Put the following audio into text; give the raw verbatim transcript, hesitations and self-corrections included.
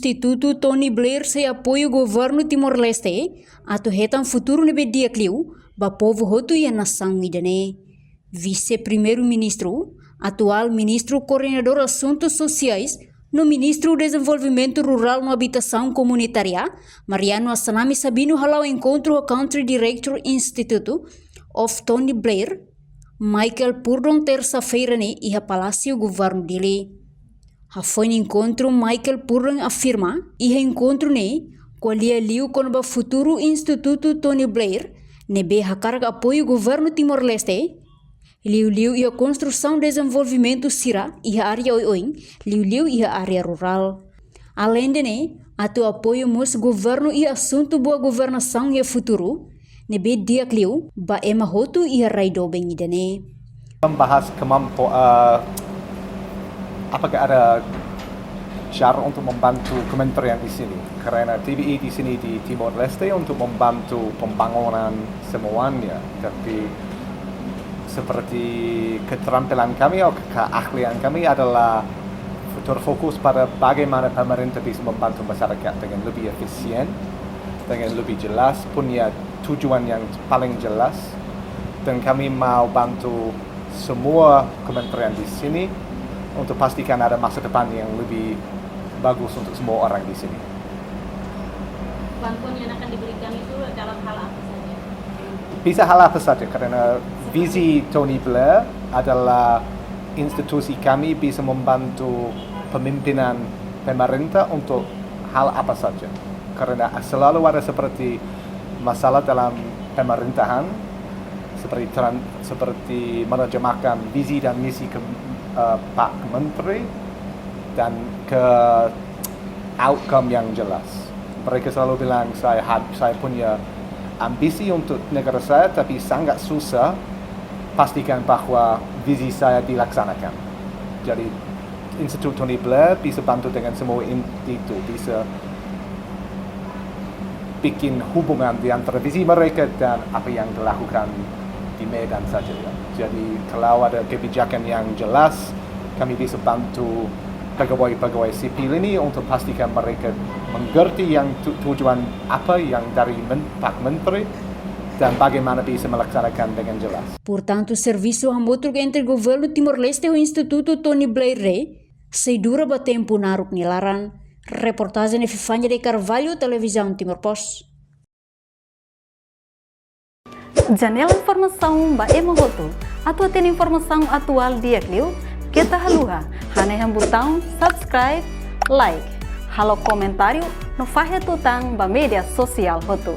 Institutu Tony Blair sei apoiu governu Timor-Leste atu hetan futuru ne'ebé di'ak liu ba povu hotu iha nasaun ida-ne'e. Vise-Primeiru-Ministru, atuál Ministru Koordenadór Asuntus Sosiais, no Ministru Dezenvolvimentu Rurál no Abitasaun Komunitária, Mariano Assanami Sabino hala'o enkontru ho Country Director Institutu of Tony Blair, Michael Purdon, tersa-feira ne'e iha Palásiu Governu Dili. Hafoin enkontru, Michael Purdon afirma, iha enkontru ne'e ko'alia liu kona-ba futuru Institutu Tony Blair, ne'ebé hakarak apoiu governu Timor-Leste, liuliu iha konstrusaun dezenvolvimentu sira iha área oioin, liuliu iha área rurál. Aleinde ne'e, atu apoiu mós governu iha asuntu boa governasaun iha futuru, ne'ebé di'ak liu ba ema hotu iha rai doben ida-ne'e. Membahas kemampu, eh, apakah ada cara untuk membantu kementerian di sini? Karena T B I di sini di Timor Leste untuk membantu pembangunan semuanya, tapi seperti keterampilan kami atau keahlian kami adalah terfokus pada bagaimana pemerintah bisa membantu masyarakat dengan lebih efisien, dengan lebih jelas, punya tujuan yang paling jelas, dan kami mau bantu semua kementerian di sini untuk pastikan ada masa depan yang lebih bagus untuk semua orang di sini. Bantuan yang akan diberikan itu dalam hal apa saja? Bisa hal apa saja, karena visi Tony Blair adalah institusi kami bisa membantu pemimpinan pemerintah untuk hal apa saja. Karena selalu ada seperti masalah dalam pemerintahan, seperti tran-, seperti menerjemahkan visi dan misi ke, eh, Pak Menteri dan ke outcome yang jelas. Mereka selalu bilang, "Saya had-, saya punya ambisi untuk negara saya, tapi sangat susah pastikan bahwa visi saya dilaksanakan." Jadi, Institut Tony Blair bisa bantu dengan semua in-, itu, bisa bikin hubungan di antara visi mereka dan apa yang dilakukan di Medan saja, ya. Jadi, kalau ada kebijakan yang jelas, kami bisa bantu pegawai-pegawai sipil ini untuk pastikan mereka mengerti yang tu-, tujuan apa yang dari men-, Pak Menteri dan bagaimana bisa melaksanakan dengan jelas. Portantu, servisu hamutuk entre governu Timor-Leste ho Institutu Tony Blair ne'e sei dura ba tempu naruk nia laran. Reportajen Epifania de Carvalho, Televizaun Timor Post. Janela informasaun ba ema hotu. Atu hatene informasaun atuál di'ak liu, keta haluha hanehan butaun subscribe, like, halo komentáriu no fahe tutan ba média sosiál hotu.